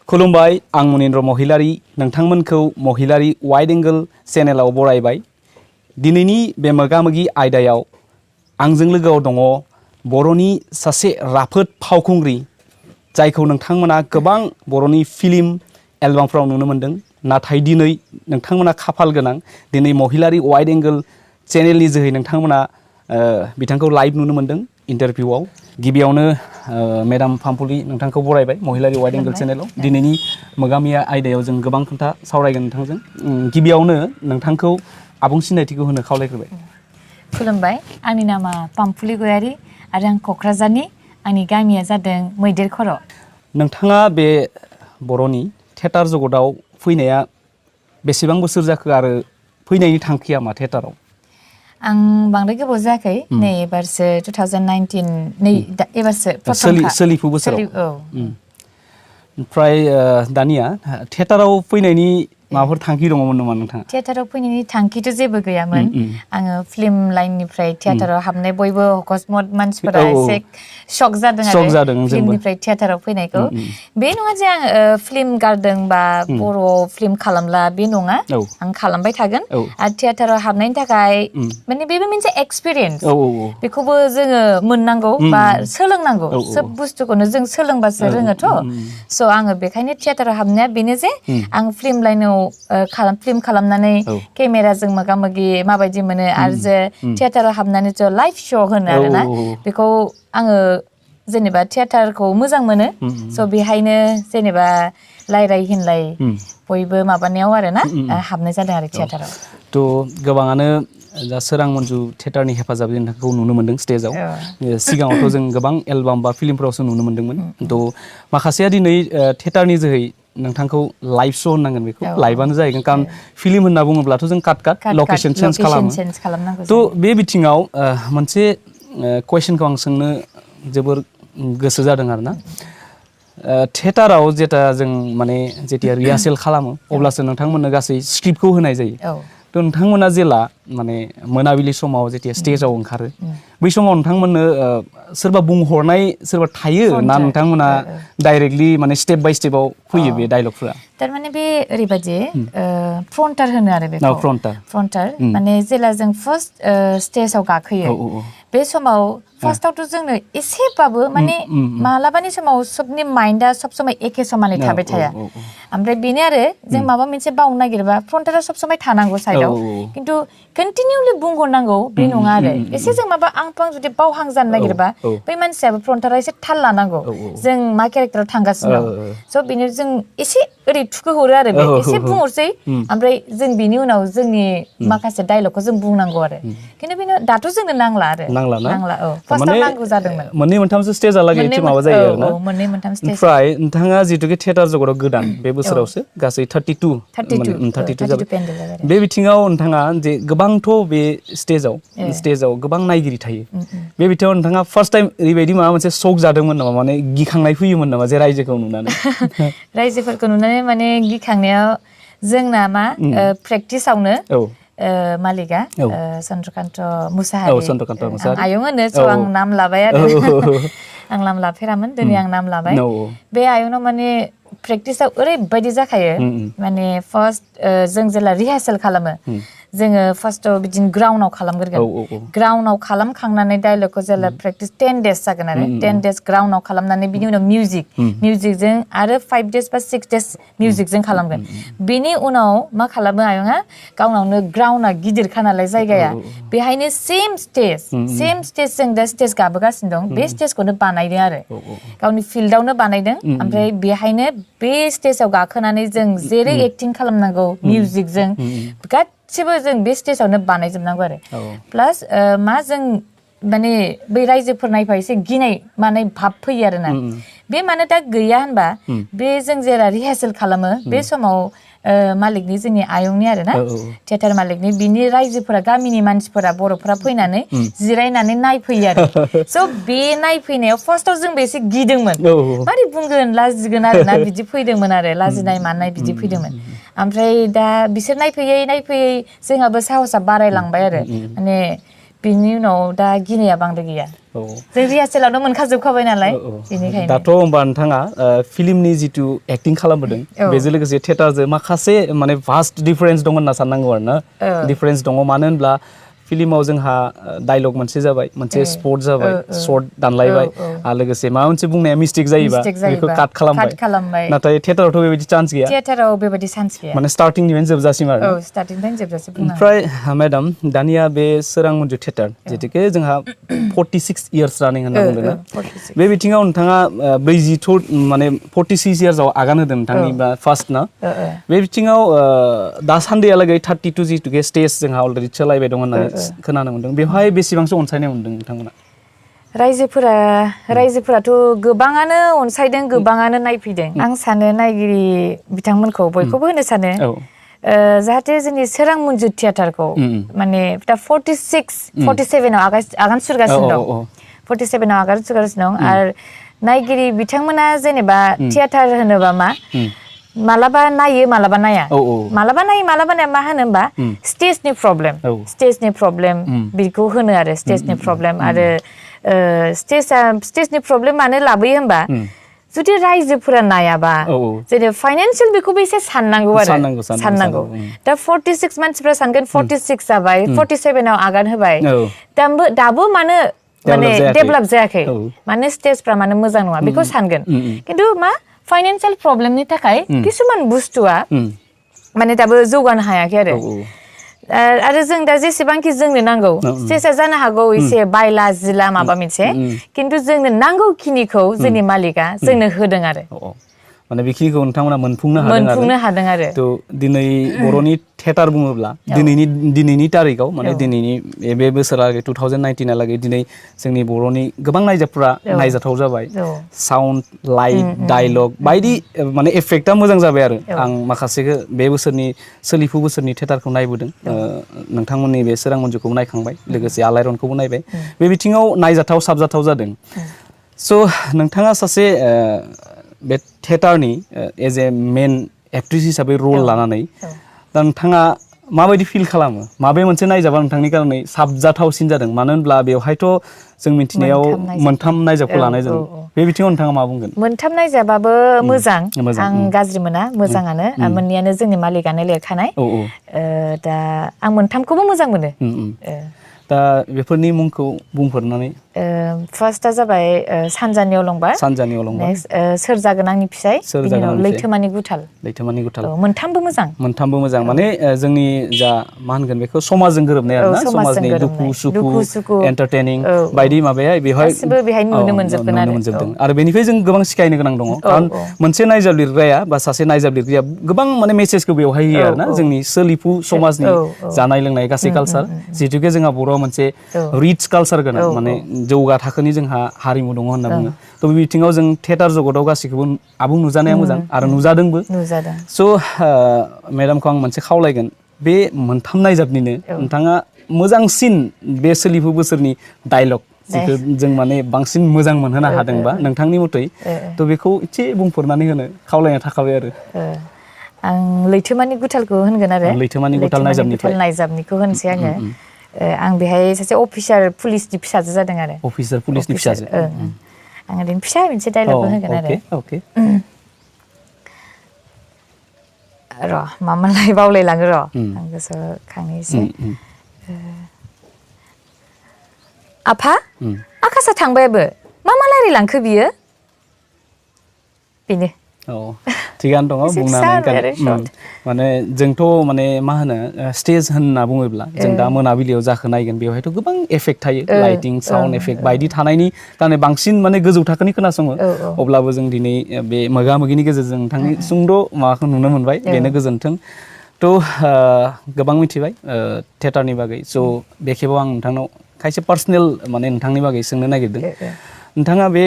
खुलुमबाय आं मुनिन्द्र महिलारी नोंथांमोनखौ महिलारी wide angle चेनेलाव बरायबाय दिनैनि बे मोगा-मोगि आयदायाव आंजों लोगोआव दङ बर'नि सासे राफोद फावखुंग्रि जायखौ नोंथांमोना गोबां बर'नि फिल्म एलबामफ्राव नुनो मोन्दों नाथाय दिनै नोंथांमोना खाफाल गोनां दिनै महिलारी वाइड एंगल चेनेलनि जोहै नोंथांमोना बिथांखौ लाइभ नुनो मोन्दों इन्टारभिउआव गिबियावनो मेडाम पाम्पुलि नोंथांखौ बरायबाय महिलारी वाइड एंगल चेनेलाव दिनैनि मोगा-मोगि आयदायाव जों गोबां खोथा सावरायगोन नोंथांजों गिबियावनो नोंथांखौ आबुं सिनायथिखौ होनो खावलायग्रोबाय खुलुमबाय आंनि नामा पाम्पुलि गयारी आरो आं क'क्राझारनि आंनि गामिया जादों मैदेर खर' नोंथाङा बे बर'नि थियेटार जगताव फैनाया बेसेबां बोसोर जाखो आरो फैनायनि थांखिया मा थियेटाराव आं बांद्राय गोबाव जायाखै नै एबारसो 2019 नै एबारसो सोलिफु बोसोराव ओमफ्राय दानिया थियेटाराव फैनायनि माबाफोर थांखि दङमोन नामा नोंथाङा थियेटाराव फैनायनि थांखिथ' जेबो गैयामोन आङो फिल्म लाइननिफ्राय थियेटाराव हाबनाय बयबो अकस्मात मानसिफोरा एसे शक जादों आरो फिल्मनिफ्राय थियेटाराव फैनायखौ बे नङा जे आं फिल्म गारदों बा बर'आव फिल्म खालामला बे नङा आं खालामबाय थागोन आरो थियेटाराव हाबनायनि थाखाय माने बेबो मोनसे एक्सपिरियेन्स बेखौबो जोङो मोननांगौ बा सोलोंनांगौ सोब बुस्थुखौनो जों सोलोंबासो रोङोथ' स' आङो बेखायनो थियेटाराव हाबनाया बेनो जे आं फिल्म लाइनाव फिल्म खालामनानै केमेराजों मोगा-मोगि माबायदि मोनो आरो जे थियेटाराव हाबनानै ज' लाइभ श' होनो आरोना बेखौ आङो जेनेबा थियेटारखौ मोजां मोनो स' बेहायनो जेनेबा रायलाय होनलाय बयबो माबानायाव आरोना हाबनाय जादों आरो थियेटाराव थ' गोबाङानो दा सोरां मन्जु थियेटारनि हेफाजाबै नोंथांखौ नुनो मोन्दों स्टेजाव सिगाङावथ' जों गोबां एलबाम बा फिल्मफ्रावसो नुनो मोन्दोंमोन थ' माखासेया दिनै थियेटारनि जोहै नोंथांखौ लाइभ श' होननांगोन बेखौ लाइभआनो जाहैगोन कारण फिल्म होनना बुङोब्लाथ' जों काट लकेसन चेन्ज खालामो थ' बे बिथिङाव मोनसे कुइसनखौ आं सोंनो जोबोर गोसो जादों आरोना थियेटाराव जेता जों माने जेतिया रिहार्सेल खालामो अब्लासो नोंथांमोननो गासै स्क्रिप्टखौ होनाय जायो थ' नोंथांमोना जेला माने मोनाबिलि समाव जेतिया स्टेजाव ओंखारो बै समाव नोंथांमोननो सोरबा बुंहरनाय सोरबा थायो ना नोंथांमोना डाइरेक्टलि माने स्टेप बाय स्टेपाव फैयो बे डायलगफोरा थारमाने बे ओरैबायदि फ्रन्टार होनो आरो बेखौ फ्रन्टार माने जेला जों फार्स्ट स्टेजाव गाखोयो बे समाव फार्स्टआवथ' जोंनो एसेबाबो माने मालाबानि समाव सबनि माइन्डआ सब समाय एखे समानै थाबाय थाया ओमफ्राय बेनो आरो जों माबा मोनसे बावनो नागिरबा फ्रन्टारा सब समाय थानांगौ साइडआव खिन्थु कन्टिनिउलि बुंहरनांगौ बे नङा आरो एसे जों माबा आं जुदि बावहां जानो नागिरबा बै मानसियाबो फ्रन्टारा एसे थाल लानांगौ जों मा केरेक्टाराव थांगासिनो दं स' बेनो जों एसे ओरै थुखोहरो आरो बे एसे बुंहरसै ओमफ्राय जों बिनि उनाव जोंनि माखासे डायलगखौ जों बुंनांगौ आरो खिन्थु बेनो दाथ' जोंनो नांला आरो नांला फार्स्टआव नांगौ जादोंमोन मोननै मोनथामसो स्टेजआलागै माबा जायो आरोना मोननै मोनथाम स्टेज ओमफ्राय नोंथाङा जिहेतुके थियेटार जगताव गोदान बे बोसोरावसो गासै 32 बे बिथिङाव नोंथाङा जे गोबांथ' बे स्टेजाव गोबां नायगिरि थायो बे बिथिङाव नोंथाङा फार्स्ट टाइम ओरैबायदि माबा मोनसे शक जादोंमोन नामा माने गिखांनाय फैयोमोन नामा जे रायजोखौ नुनानै रायजोफोरखौ नुनानै माने गिखांनायाव जोंना मा प्रेक्टिसावनो मालिका चन्द्रकान्त मुसाहारि आं आयं होनो स' आं नाम लाबाय आरो आं नाम लाफेरामोन दिनै आं नाम लाबाय बे आयंनाव माने प्रेक्टिसाव ओरैबायदि जाखायो माने फार्स्ट जों जेला रिहार्सेल खालामो जोङो फार्स्टआव बिदिनो ग्राउन्डआव खालामग्रोगोन ग्राउन्डआव खालामखांनानै डायलगखौ जेला प्रेक्टिस 10 डेज जागोन आरो 10 डेज ग्राउन्डआव खालामनानै बिनि उनाव मिउजिकजों आरो 5 डेज बा 6 डेज मिउजिकजों खालामगोन बेनि उनाव मा खालामो आयंआ गावनावनो ग्राउन्डआ गिदिरखा नालाय जायगाया बेहायनो सेम स्टेज जों दा स्टेज गाबोगासिनो दं बे स्टेजखौनो बानायदों आरो गावनि फिल्डआवनो बानायदों ओमफ्राय बेहायनो बे स्टेजाव गाखोनानै जों जेरै एक्टिं खालामनांगौ मिउजिकजों गासिबो जों बे स्टेजावनो बानायजोबनांगौ आरो प्लास मा जों माने बै रायजोफोर नायबा एसे गिनाय माने भाब फैयो आरोना बे मानो दा गैया होनबा बे जों जेला रिहार्सेल खालामो बे समाव मालिकनि जोंनि आयंनि आरोना थियेटार मालिकनि बिनि रायजोफोरा गामिनि मानसिफोरा बर'फोरा फैनानै जिरायनानै नायफैयो आरो स' बे नायफैनायाव फार्स्टआव जोंबो एसे गिदोंमोन मारै बुंगोन लाजिगोन आरोना बिदि फैदोंमोन आरो लाजिनाय मानाय बिदि फैदोंमोन ओमफ्राय दा बिसोर नायफैयै जोंहाबो साहसआ बारायलांबाय आरो माने बिनि उनाव दा गिनाया बांद्राय गैया जों रिहार्सेलावनो मोनखाजोबखाबाय नालाय बेनिखायनो दाथ' होमबा नोंथाङा फिल्मनि जिथु एक्टिं खालामबोदों बेजों लोगोसे थियेटारजों माखासे माने भास्ट डिफारेन्स दं होनना साननांगौ आरो ना डिफारेन्स दङ मानो होनब्ला फिल्माव जोंहा डायलग मोनसे जाबाय मोनसे स्पट जाबाय सर्ट दानलायबाय आरो लोगोसे माबा मोनसे बुंनाया मिस्टेक जायोबा बेखौ काट खालामबाय नाथाय थियेटारावथ' बेबायदि चान्स गैया थियेटाराव बेबायदि चान्स गैया माने स्टार्टिंनिफ्रायनो जोबजासिम आरो स्टार्टिंनिफ्रायनो जोबजासिम ओमफ्राय मेडाम दानिया बे सोरां मन्जु थियेटार जिहेतुके जोंहा 46 इयार्स रानिं होनना बुंदों ना बे बिथिङाव नोंथाङा 46 माने 46 इयार्सआव आगान होदों नोंथांनि बा फार्स्ट ना बे बिथिङाव दासान्दिहालागै 32 जिहेतुके स्टेज जोंहा अलरेडि सोलायबाय दं होननानै खोनानो मोन्दों बेवहाय बेसेबांसो अनसायनाय मोन्दों नोंथांमोना रायजोफोराथ' गोबाङानो अनसायदों गोबाङानो नायफैदों आं सानो नायगिरि बिथांमोनखौ बयखौबो होनो सानो जाहाथे जोंनि सोरां मन्जु थियेटारखौ माने दा 47आव आगान सुरगासिनो दं 47आव आगान सुरगासिनो दं आरो नायगिरि बिथांमोना जेनेबा थियेटार होनोबा मा मालाबा नायो मालाबा नाया मालाबा नायो मालाबा नाया मा होनो होमबा स्टेजनि प्रब्लेम बेखौ होनो आरो स्टेजनि प्रब्लेम आरो स्टेजनि प्रब्लेम मानो लाबोयो होमबा जुदि रायजोफोरा नायाबा जेरै फाइनान्सियेल बेखौबो एसे साननांगौ दा 46 मानसिफ्रा सानगोन 46 जाबाय 47आव आगान होबाय दाबो मानो माने डेभेलप जायाखै माने स्टेजफ्रा मानो मोजां नङा बेखौ सानगोन खिन्थु मा फाइनान्सियेल प्रब्लेमनि थाखाय किसुमान बुस्थुआ माने दाबो जौगानो हायाखै आरो जों दा जेसेबांखि जोंनो नांगौ स्टेजआ जानो हागौ एसे बायला जिला माबा मोनसे खिन्थु जोंनो नांगौखिनिखौ जोंनि मालिकआ जोंनो होदों आरो माने बेखिनिखौ नोंथांमोना मोनफुंनो हादों आरो थ' दिनै बर'नि थियेटार बुङोब्ला दिनैनि तारिखाव माने दिनैनि बे बोसोरालागै 2019 लागै दिनै जोंनि बर'नि गोबां नायजाबफ्रा नायजाथाव जाबाय साउन्ड लाइट डायलग बायदि माने एफेक्टआ मोजां जाबाय आरो आं माखासेखौ बे बोसोरनि सोलिफु बोसोरनि थियेटारखौ नायबोदों नोंथांमोननि बे सोरां मन्जुखौबो नायखांबाय लोगोसे आलायरनखौबो नायबाय बे बिथिङाव नायजाथाव साबजाथाव जादों स' नोंथाङा सासे बे थियेटारनि एज ए मेन एक्ट्रिस हिसाबै रल लानानै दा नोंथाङा माबायदि फिल खालामो माबे मोनसे नायजाबा नोंथांनि कारनै साबजाथावसिन जादों मानो होनब्ला बेवहायथ' जों मिथिनायाव मोनथाम नायजाबखौ लानाय जादों बे बिथिङाव नोंथाङा मा बुंगोन मोनथाम नायजाबाबो मोजां आं गाज्रि मोना मोजाङानो मोननैयानो जोंनि मालिकआनो लिरखानाय दा आं मोनथामखौबो मोजां मोनो दा बेफोरनि मुंखौ बुंफोरनानै फार्स्टआ जाबाय सानजानि अलंबार नेक्स्ट सोर जागोन आंनि फिसाय बिनि उनाव लैथोमानि गुथाल मोनथामबो मोजां माने जोंनि जा मा होनगोन बेखौ समाजजों गोरोबनाय आरोना समाजनि दुखु सुखु एन्टारटेनिं बायदि माबाया बेवहाय नुनो मोनजोबदों आरो बेनिफ्राय जों गोबां सिखायनो गोनां दङ खारन मोनसे नायजाब लिरग्राया बा सासे नायजाब लिरग्राया गोबां माने मेसेजखौ बेवहाय होयो आरोना जोंनि सोलिफु समाजनि जानाय लोंनाय गासै कालचार जिहेतुके जोंहा बर'आ मोनसे रिच कालचार गोनां माने जौगा थाखोनि जोंहा हारिमु दङ होनना बुङो थ' बे बिथिङाव जों थियेटार जगताव गासैखौबो आबुं नुजानाया मोजां आरो नुजादोंबो स' मेडामखौ आं मोनसे खावलायगोन बे मोनथाम नायजाबनिनो नोंथाङा मोजांसिन बे सोलिफु बोसोरनि डायलग जिखौ जों माने बांसिन मोजां मोनहोनो हादोंबा नोंथांनि मथै थ' बेखौ एसे बुंफोरनानै होनो खावलायनाय थाखाबाय आरो आं लैथोमानि गुथालखौ होनगोन आरो लैथोमानि गुथाल नायजाबनिखौ होनसै आङो आं बेहाय सासे अफिसार पुलिसनि फिसाजो जादों आरो अफिसार पुलिसनि फिसाजो आं ओरैनो फिसा मोनसे डायलगबो होगोन आरो र' मामोनलाय बावलायलाङो र' आं गोसोखांनि एसे आफा आकाशा थांबायबो मा रायलायलांखो बियो बेनो थिगानो दङ बुंनानै माने जोंथ' माने मा होनो स्टेज होनना बुङोब्ला जों दा मोनाबिलियाव जाखो नायगोन बेवहायथ' गोबां एफेक्ट थायो लाइटिं साउन्ड एफेक्ट बायदि थानायनि कारणे बांसिन माने गोजौ थाखोनि खोनासङो अब्लाबो जों दिनै बे मोगा मोगिनि गेजेरजों नोंथांनि सुंद' माबाखौ नुनो मोनबाय बेनो गोजोन्थों थ' गोबां मिथिबाय थियेटारनि बागै स' बे खेबाव आं नोंथांनाव खायसे पार्सनेल माने नोंथांनि बागै सोंनो नागिरदों नोंथाङा बे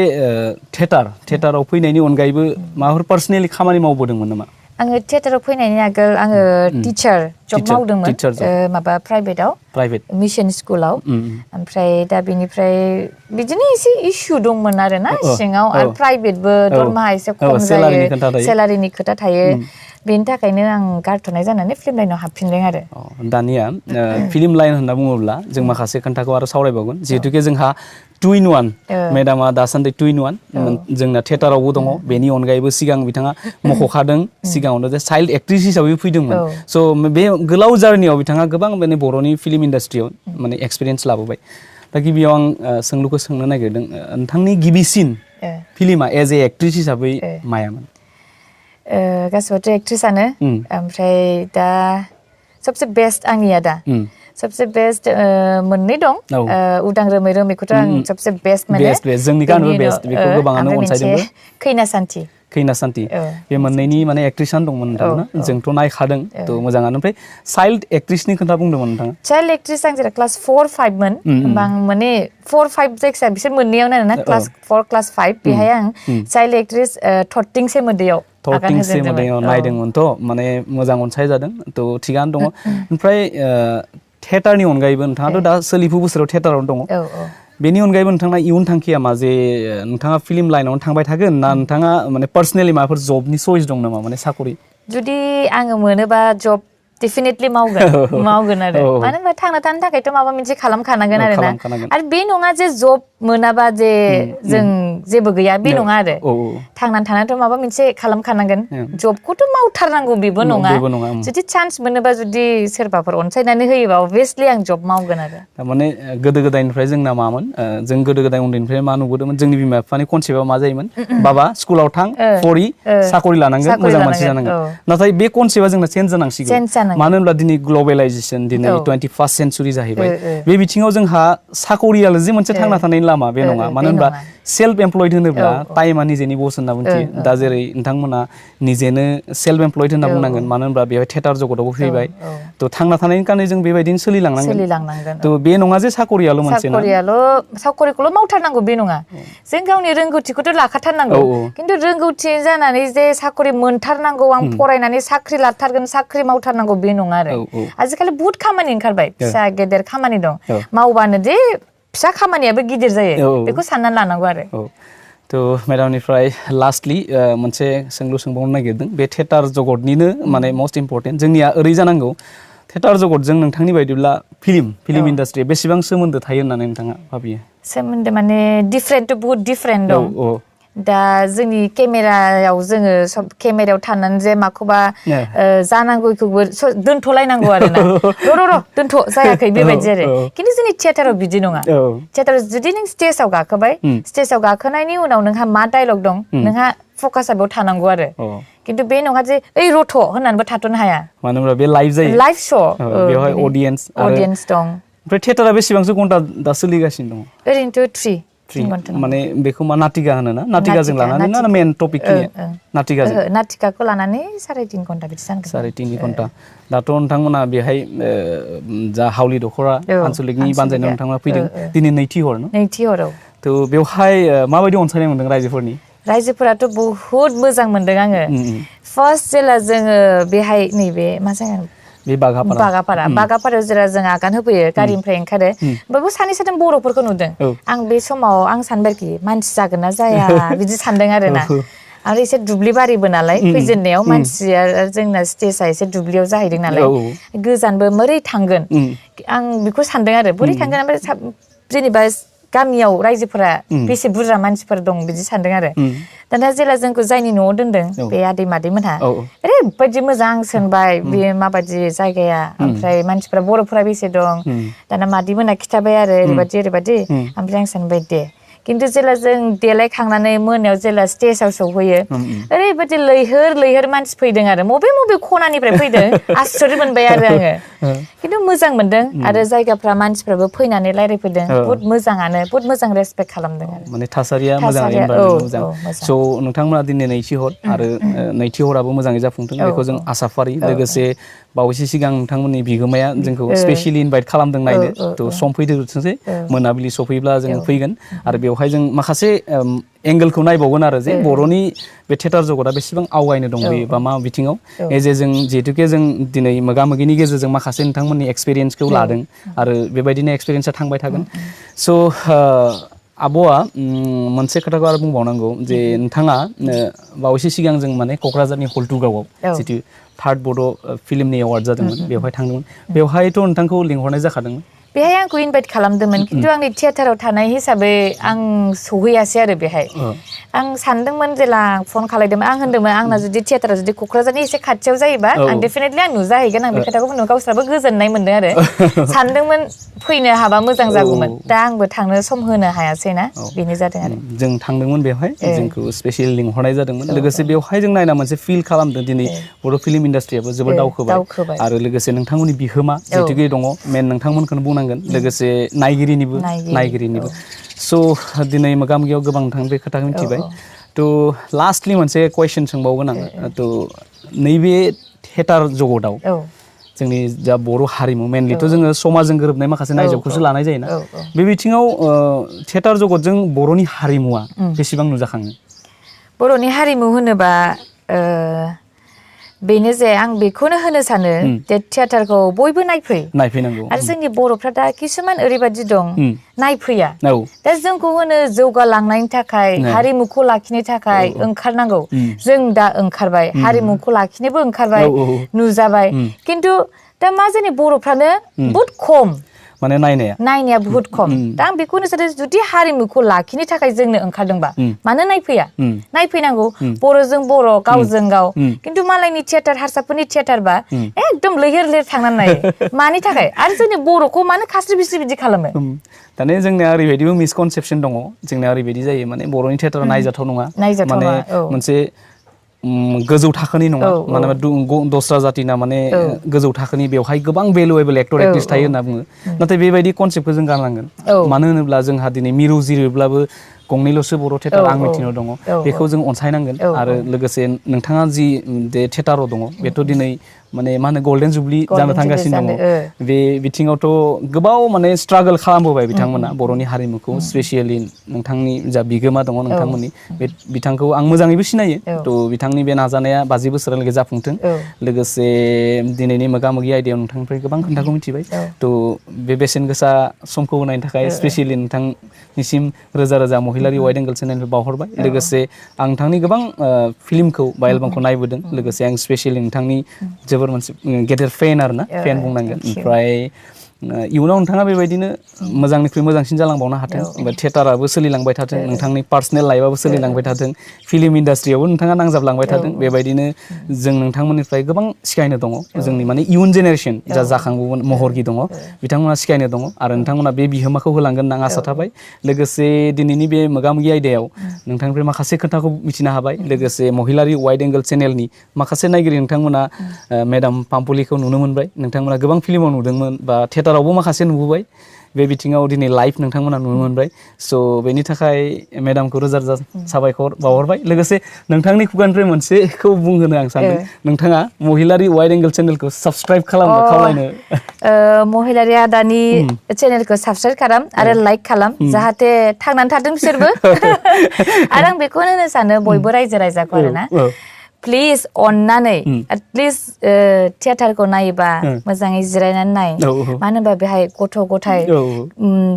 थियेटाराव फैनायनि अनगायैबो माबाफोर पार्सनेलि खामानि मावबोदोंमोन नामा आङो थियेटाराव फैनायनि आगोल आङो टिचार जब मावदोंमोन माबा प्राइभेट मिशन स्कुलाव ओमफ्राय दा बेनिफ्राय बिदिनो एसे इसु दंमोन आरो ना सिङाव आरो प्राइभेटबो दरमाहा एसे खम जायो सेलारिनि खोथा थायो बेनि थाखायनो आं गारथ'नाय जानानै फिल्म लाइनाव हाबफिनदों आरो दानिया फिल्म लाइन होनना बुङोब्ला जों माखासे खोन्थाखौ आरो सावरायबावगोन जिहेतुके जोंहा 2 in 1 मेडामा दासान्दि 2 in 1 जोंना थियेटारावबो दङ बेनि अनगायैबो सिगां बिथाङा मख'खादों सिगाङावनो जे चाइल्ड एक्ट्रेस हिसाबै फैदोंमोन स' बे गोलाव जार्नियाव बिथाङा गोबां माने बर'नि फिल्म इन्डास्ट्रियाव माने एक्सपिरियेन्स लाबोबाय दा गिबियाव आं सोंलुखौ सोंनो नागिरदों नोंथांनि गिबिसिन फिल्मा एज ए एक्ट्रेस हिसाबै मायामोन गासिबोथ' एक्ट्रेसआनो ओमफ्राय दा सबसे बेस्ट आंनिया दा सबसे बेस्ट मोननै दं उदां रोमै रोमैखौथ' आं सबसे बेस्ट माने बेस्ट जोंनि गानबो बेस्ट बेखौ गोबाङानो अनसायदोंबो खैना सान्थि खैना सान्थि बे मोननैनि माने एक्ट्रेसआनो दंमोन नोंथांना जोंथ' नायखादों थ' मोजाङानो ओमफ्राय चाइल्ड एक्ट्रेसनि खोथा बुंदोंमोन नोंथाङा चाइल्ड एक्ट्रेस आं जेरै क्लास 4-5 मोन होमबा आं माने 4-5 जायखिजाया बिसोर मोननैयावनो आरोना क्लास 4 क्लास 5 बेहाय आं चाइल्ड एक्ट्रेस थरथिंसे मोदैयाव थरथिंसे मोदैयाव नायदोंमोनथ' माने मोजां अनसायजादों थ' थिगानो दङ ओमफ्राय थियेटारनि अनगायैबो नोंथाङाथ' दा सोलिफु बोसोराव थियेटारावनो दङ बेनि अनगायैबो नोंथांना इयुन थांखिया मा जे नोंथाङा फिल्म लाइनावनो थांबाय थागोन ना नोंथाङा माने पार्सनेलि माबाफोर जबनि चइस दं नामा माने साकरि जुदि आङो मोनोबा जब डेफिनेटलि मावगोन आरो मानो होनबा थांना थानो थाखायथ' माबा मोनसे खालामखानांगोन आरोना आरो बे नङा जे जब मोनाबा जे जों जेबो गैया बे नङा आरो थांनानै थानायाथ' माबा मोनसे खालामखानांगोन जबखौथ' मावथारनांगौ बेबो नङा जुदि चान्स मोनोबा जुदि सोरबाफोर अनसायनानै होयोबा अबभियासलि आं जब मावगोन आरो थारमाने गोदो गोदायनिफ्राय जोंना मामोन जों गोदो गोदाय उन्दैनिफ्राय मा नुबोदोंमोन जोंनि बिमा बिफानि कनसेप्टआ मा जायोमोन बाबा स्कुलाव थां फरि साकरि लानांगोन मोजां मानसि जानांगोन नाथाय बे कनसेप्टआ जोंना चेन्ज जानांसिगौ मानो होनब्ला दिनै ग्लबेलाइजेसन दिनै 21st सेन्चुरि जाहैबाय बे बिथिङाव जोंहा साकरियाल' जे मोनसे थांना थानायनि लामा बे नङा मानो होनब्ला सेल्फ एमप्लयड होनोब्ला टाइमा निजेनि बस होनना बुंथियो दा जेरै नोंथांमोना निजेनो सेल्फ एमप्लयड होनना बुंनांगोन मानो होनब्ला बेवहाय थियेटार जगतावबो फैबाय थ' थांना थानायनि कारणे जों बेबायदिनो सोलिलांनांगोन थ' बे नङा जे साकरियाल' मोनसे साकरिखौल' मावथारनांगौ बे नङा जों गावनि रोंगौथिखौथ' लाखाथारनांगौ खिन्थु रोंगौथि जानानै जे साकरि मोनथारनांगौ आं फरायनानै साख्रि लाथारगोन साख्रि मावथारनांगौ बे नङा आरो आजिखालि बुहुत खामानि ओंखारबाय फिसा गेदेर खामानि दं मावबानो जे फिसा खामानियाबो गिदिर जायो बेखौ साननानै लानांगौ आरो थ' मेडामनिफ्राय लास्टलि मोनसे सोंलु सोंबावनो नागिरदों बे थियेटार जगतनिनो माने मस्ट इम्परटेन्ट जोंनिया ओरै जानांगौ थियेटार जगतजों नोंथांनि बायदिब्ला फिल्म इन्डास्ट्रिया बेसेबां सोमोन्दो थायो होननानै नोंथाङा भाबियो सोमोन्दो माने डिफारेन्ट बुहुत डिफारेन्ट दं दा जोंनि केमेरायाव जोङो सब केमेरायाव थानानै जे माखौबा जानांगौखौबो दोनथ'लायनांगौ आरोना र' दोनथ' जायाखै बेबायदि आरो खिन्थु जोंनि थियेटाराव बिदि नङा थियेटाराव जुदि नों स्टेजाव गाखोबाय स्टेजाव गाखोनायनि उनाव नोंहा मा डायलग दं नोंहा फकासआ बेयाव थानांगौ आरो खिन्थु बे नङा जे ओइ रथ' होननानैबो थाथ'नो हाया मानो होनब्ला बे लाइभ जायो लाइभ श' बेवहाय अडियेन्स दं ओमफ्राय थियेटारा बेसेबांसो घन्टा दा सोलिगासिनो दं ओरैनोथ' 3 माने बेखौ मा नाटिका होनोना नाटिकाजों लानानै ना मेन टपिकखिनिया नाटिकाखौ लानानै 3.5 घन्टा बिदि जागोन 3.5 घन्टा दाथ' नोंथांमोना बेहाय जा हावलि दख'रा आनसलिकनि बानजायनायाव नोंथांमोना फैदों दिनै नैथि हराव थ' बेवहाय माबायदि अनसायनाय मोनदों रायजोफोराथ' बहुद मोजां मोनदों आङो फार्स्ट जेला जोङो बेहाय नैबे मा जायगा बे बागापारायाव जेला जों आगान होफैयो गारिनिफ्राय ओंखारो बेबो सानै साथाम बर'फोरखौ नुदों आं बे समाव आं सानबाय आरोखि मानसि जागोन ना जाया बिदि सानदों आरोना आरो एसे दुब्लि बारिबो नालाय फैजेननायाव मानसिया जोंना स्टेजआ एसे दुब्लियाव जाहैदों नालाय गोजानबो मोरै थांगोन आं बेखौ सानदों आरो बोरै थांगोन ओमफ्राय जेनेबा गामियाव रायजोफोरा बेसे बुरजा मानसिफोर दं बिदि सानदों आरो दाना जेला जोंखौ जायनि न'आव दोनदों बे आदै मादैमोनहा ओरैबायदि मोजां सोंबाय बे माबायदि जायगाया ओमफ्राय मानसिफ्रा बर'फोरा बेसे दं दाना मादैमोनहा खिथाबाय आरो ओरैबायदि ओमफ्राय आं सानबाय दे खिन्थु जेला जों देलायखांनानै मोनायाव जेला स्टेजाव सौहैयो ओरैबायदि लैहोर मानसि फैदों आरो मबे खनानिफ्राय फैदों आश्चर्य मोनबाय आरो आङो खिन्थु मोजां मोनदों आरो जायगाफ्रा मानसिफ्राबो फैनानै रायज्लायफैदों बहुत मोजाङानो बहुत मोजां रेसपेक्ट खालामदों आरो माने थासारिया मोजां स' नोंथांमोना दिनै नैथि हर आरो नैथि हराबो मोजाङै जाफुंथों बेखौ जों आसा फारियो लोगोसे बावैसो सिगां नोंथांमोननि बिगोमाया जोंखौ स्पेसियेलि इनभाइट खालामदों नायनो थ' सम फैदोंसै मोनाबिलि सफैब्ला जों फैगोन आरो बेवहाय जों माखासे एंगेलखौ नायबावगोन आरो जे बर'नि बे थियेटार जगता बेसेबां आवगायनो दं बेयो बा मा बिथिङाव जों जिहेतुके जों दिनै मोगा मोगिनि गेजेरजों माखासे नोंथांमोननि एक्सपिरियेन्सखौ लादों आरो बेबायदिनो एक्सपिरियेन्सआ थांबाय थागोन स' आब'आ मोनसे खोथाखौ आरो बुंबावनांगौ जे नोंथाङा बावैसो सिगां जों माने क'क्राझारनि हल्टुगावआव जितु 3rd बड' फिल्मनि एवार्ड जादोंमोन बेवहाय थांदोंमोन बेवहायथ' नोंथांखौ लिंहरनाय जाखादोंमोन बेहाय आंखौ इनभाइट खालामदोंमोन खिन्थु आंनि थियेटाराव थानाय हिसाबै आं सहैयासै आरो बेहाय आं सानदोंमोन जेला फन खालायदोंमोन आं होनदोंमोन आंना जुदि थियेटारा जुदि क'क्राझारनि एसे खाथियाव जायोबा आं डेफिनेटलि आं नुजाहैगोन आं बे खोथाखौ बुंदों गावस्राबो गोजोननाय मोनदों आरो सानदोंमोन फैनो हाबा मोजां जागौमोन दा आंबो थांनो सम होनो हायासै ना बेनो जादों आरो जों थांदोंमोन बेवहाय जोंखौ स्पेसियेल लिंहरनाय जादोंमोन लोगोसे बेवहाय जों नायना मोनसे फिल खालामदों दिनै बर' फिल्म इन्डास्ट्रियाबो जोबोद दावखोबाय आरो लोगोसे नोंथांमोननि बिहोमा जिहेतुके दङ मेन नोंथांमोनखौनो बुंनांगोन लोगोसे नायगिरिनिबो स' दिनै मोगा मोगियाव गोबां नोंथां बे खोथाखौ मिथिबाय थ' लास्टलि मोनसे कुइसन सोंबावगोन आङो थ' नैबे थियेटार जगतआव जोंनि जा बर' हारिमु मेनलिथ' जोङो समाजजों गोरोबनाय माखासे नायजोबखौसो लानाय जायोना बे बिथिङाव थियेटार जगतजों बर'नि हारिमुवा बेसेबां नुजाखाङो बर'नि हारिमु होनोबा बेनो जे आं बेखौनो होनो सानो जे थियेटारखौ बयबो नायफैनांगौ आरो जोंनि बर'फ्रा दा किसुमान ओरैबायदि दं नायफैया दा जोंखौ होनो जौगालांनायनि थाखाय हारिमुखौ लाखिनो थाखाय ओंखारनांगौ जों दा ओंखारबाय हारिमुखौ लाखिनोबो ओंखारबाय नुजाबाय खिन्थु दा मा जोंनि बर'फ्रानो बहुद खम माने नायनाया बहुत खम दा आं बेखौनो सानो जुदि हारिमुखौ लाखिनो थाखाय जोंनो ओंखारदोंबा मानो नायफैनांगौ बर'जों बर' गावजों गाव खिन्थु मालायनि थियेटार हारसाफोरनि थियेटारबा एकदम लैहोर थांनानै नायो मानि थाखाय आरो जोंनि बर'खौ मानो खास्रि बिस्रि बिदि खालामो दाने जोंनिया ओरैबायदिबो मिसकनसेपसन दङ जोंनिया ओरैबायदि जायो माने बर'नि थियेटारा नायजाथाव नङा माने मोनसे गोजौ थाखोनि नङा मानोना दस्रा जातिना माने गोजौ थाखोनि बेवहाय गोबां भेलुएबल एक्टर एक्ट्रिस थायो होनना बुङो नाथाय बेबायदि कनसेप्टखौ जों गारनांगोन मानो होनोब्ला जोंहा दिनै मिरु जिरोब्लाबो गंनैल'सो बर' थियेटार आं मिथिनायाव दङ बेखौ जों अनसायनांगोन आरो लोगोसे नोंथाङा जि बे थियेटाराव दङ बेथ' दिनै माने मा होनो गल्डेन जुबलि जानो थांगासिनो दङ बे बिथिङावथ' गोबाव माने स्ट्रागोल खालामबोबाय बिथांमोना बर'नि हारिमुखौ स्पेसियेलि नोंथांनि जा बिगोमा दङ नोंथांमोननि बे बिथांखौ आं मोजाङैबो सिनायो थ' बिथांनि बे नाजानाया 50 बोसोरालागै जाफुंथों लोगोसे दिनैनि मोगा मोगि आयदायाव नोंथांनिफ्राय गोबां खोथाखौ मिथिबाय थ' बे बेसेन गोसा समखौ होनायनि थाखाय स्पेसियेलि नोंथांनिसिम रोजा रोजा महिलारि वाइड एंगल चेनेलनिफ्राय बावहरबाय लोगोसे आं नोंथांनि गोबां फिल्मखौ बा एलबामखौ नायबोदों लोगोसे आं स्पेसियेलि नोंथांनि जोबोर मोनसे गेदेर फेन आरोना फेन बुंनांगोन ओमफ्राय इयुनाव नोंथाङा बेबायदिनो मोजांनिख्रुइ मोजांसिन जालांबावनो हाथों बा थियेटाराबो सोलिलांबाय थाथों नोंथांनि पार्सनेल लाइफआबो सोलिलांबाय थाथों फिल्म इन्डास्ट्रियावबो नोंथाङा नांजाबलांबाय थाथों बेबायदिनो जों नोंथांमोननिफ्राय गोबां सिखायनो दङ जोंनि माने इयुन जेनेरेसन जाखांबोगोन महरगि दङ बिथांमोना सिखायनो दङ आरो नोंथांमोना बे बिहोमाखौ होलांगोन होनना आसा थाबाय लोगोसे दिनैनि बे मोगा मोगि आयदायाव नोंथांनिफ्राय माखासे खोथाखौ मिथिनो हाबाय लोगोसे महिलारि वाइड एंगल चेनेलनि माखासे नायगिरि नोंथांमोना मेडाम पाम्पलिखौ नुनो मोनबाय नोंथांमोना गोबां फिल्माव नुदोंमोन बा थियेटारावबो माखासे नुबोबाय बे बिथिङाव दिनै लाइभ नोंथांमोना नुनो मोनबाय स' बेनि थाखाय मेडामखौ रोजा रोजा साबायखर बावहरबाय लोगोसे नोंथांनि खुगानिफ्राय मोनसेखौ बुंहोनो आं सानदों नोंथाङा महिलारि वाइड एंगल चेनेलखौ साबस्क्राइब खालामनो खावलायनो महिलारि आदानि चेनेलखौ साबस्क्राइब खालाम आरो लाइक खालाम जाहाथे थांनानै थाथों बिसोरबो आरो आं बेखौनो होनो सानो बयबो रायजो राजाखौ आरोना प्लिज अननानै एटलिस्ट थियेटारखौ नायोबा मोजाङै जिरायनानै नाय मानो होनबा बेहाय गथ' गथाय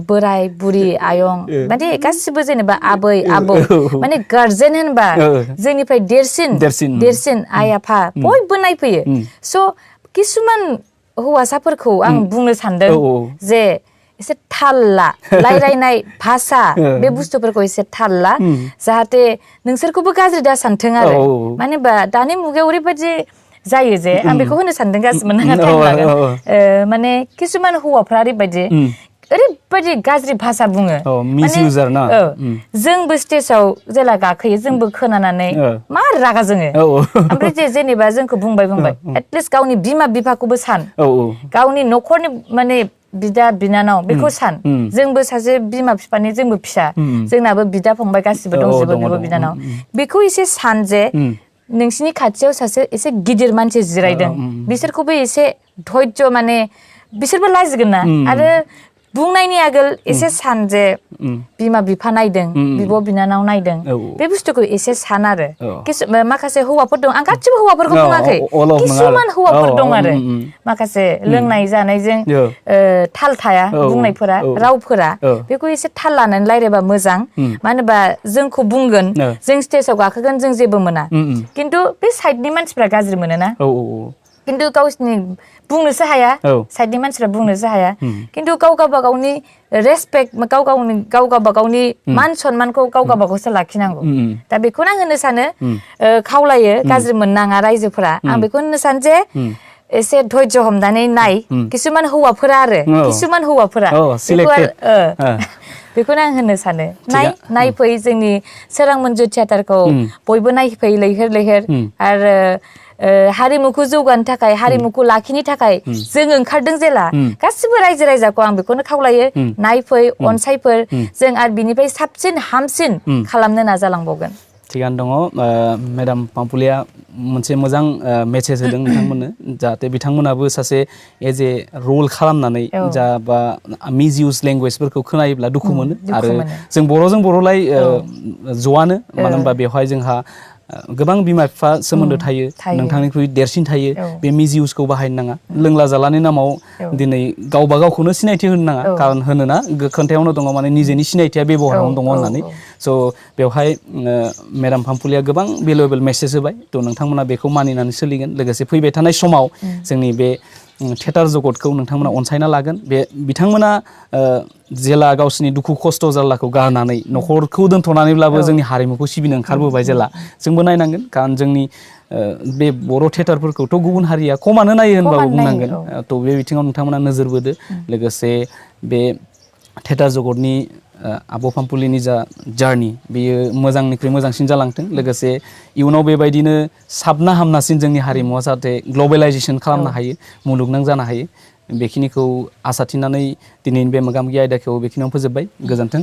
बोराय बुरि आयं माने गासिबो जेनेबा आबै आबौ माने गार्जेन होनबा जोंनिफ्राय देरसिन आइ आफा बयबो नायफैयो स' किसुमान हौवासाफोरखौ आं बुंनो सानदों जे एसे थाल ला रायलायनाय भाषा बे बुस्थुफोरखौ एसे थाल ला जाहाथे नोंसोरखौबो गाज्रि दा सानथों आरो मानो होनबा दानि मुगायाव ओरैबायदि जायो जे आं बेखौ होनो सानदों गासिबो नोंहा टाइम लागोन माने किसुमान हौवाफ्रा ओरैबायदि गाज्रि भाषा बुङो जोंबो स्टेजाव जेला गाखोयो जोंबो खोनानानै मा रागा जोङो ओमफ्राय जेनेबा जोंखौ बुंबाय एटलिस्ट गावनि बिमा बिफाखौबो सान गावनि न'खरनि माने बिदा बिनानाव बेखौ सान जोंबो सासे बिमा बिफानि जोंबो फिसा जोंनाबो बिदा फंबाय गासिबो दंजोबो बिब' बिनानाव बेखौ एसे सान जे नोंसिनि खाथियाव सासे एसे गिदिर मानसि जिरायदों बिसोरखौबो एसे धैर्य माने बिसोरबो लाजिगोन ना आरो बुंनायनि आगोल एसे सान जे बिमा बिफा नायदों बिब' बिनानाव नायदों बे बुस्थुखौ एसे सान आरो माखासे हौवाफोर दं आं गासिबो हौवाफोरखौ बुङाखै किसुमान हौवाफोर दं आरो माखासे लोंनाय जानायजों थाल थाया बुंनायफोरा रावफोरा बेखौ एसे थाल लानानै रायलायबा मोजां मानो होनोबा जोंखौ बुंगोन जों स्टेजाव गाखोगोन जों जेबो मोना खिन्थु बे साइडनि मानसिफ्रा गाज्रि मोनोना खिन्थु गावसिनि बुंनोसो हाया साइडनि मानसिफ्रा बुंनोसो हाया खिन्थु गाव गावबागावनि रेसपेक्ट गाव गावबागावनि मान सन्मानखौ गाव गावबागावसो लाखिनांगौ दा बेखौनो आं होननो सानो खावलायो गाज्रि मोननाङा रायजोफोरा आं बेखौ होननो सानो जे एसे धैर्य हमनानै नाय किसुमान हौवाफोरा बेखौनो आं होननो सानो नायफै जोंनि सोरां मन्जु थियेटारखौ बयबो नायफै लैहोर आरो हारिमुखौ जौगानो थाखाय हारिमुखौ लाखिनो थाखाय जों ओंखारदों जेला गासिबो रायजो राजाखौ आं बेखौनो खावलायो नायफै अनसायफोर जों आरो बिनिफ्राय साबसिन हामसिन खालामनो नाजालांबावगोन थिगानो दङ मेडाम पाम्पुलिया मोनसे मोजां मेसेज होदों नोंथांमोननो जाहाथे बिथांमोनाबो सासे एज ए रल खालामनानै जा बा मिसइउज लेंगुवेजफोरखौ खोनायोब्ला दुखु मोनो आरो जों बर'लाय ज'आनो मानो होनबा बेवहाय जोंहा गोबां बिमा बिफा सोमोन्दो थायो नोंथांनिख्रुइ देरसिन थायो बे मिसइउजखौ बाहायनो नाङा लोंला जालानि नामाव दिनै गावबा गावखौनो सिनायथि होनो नाङा कारन होनोना खोन्थायावनो दङ माने निजेनि सिनायथिया बेबहारावनो दङ होननानै स' बेवहाय मेडाम पाम्पुलिया गोबां भेलुएबल मेसेज होबाय थ' नोंथांमोना बेखौ मानिनानै सोलिगोन लोगोसे फैबाय थानाय समाव जोंनि बे थियेटार जगतखौ नोंथांमोना अनसायना लागोन बे बिथांमोना जेला गावसिनि दुखु खस्थ' जारलाखौ गारनानै न'खरखौ दोनथ'नानैब्लाबो जोंनि हारिमुखौ सिबिनो ओंखारबोबाय जेला जोंबो नायनांगोन कारन जोंनि बे बर' थियेटारफोरखौथ' गुबुन हारिया खमानो नायो होनबाबो बुंनांगोन थ' बे बिथिङाव नोंथांमोना नोजोर बोदो लोगोसे बे थियेटार जगतनि आब' पाम्पुलिनि जा जार्नि बेयो मोजांनिख्रुइ मोजांसिन जालांथों लोगोसे इयुनाव बेबायदिनो साबना हामनासिन जोंनि हारिमुवा जाहाथे ग्लबेलाइजेसन खालामनो हायो मुलुगनां जानो हायो बेखिनिखौ आसा थिनानै दिनैनि बे मोगा मोगि आयदाखौ बेखिनियावनो फोजोबबाय गोजोन्थों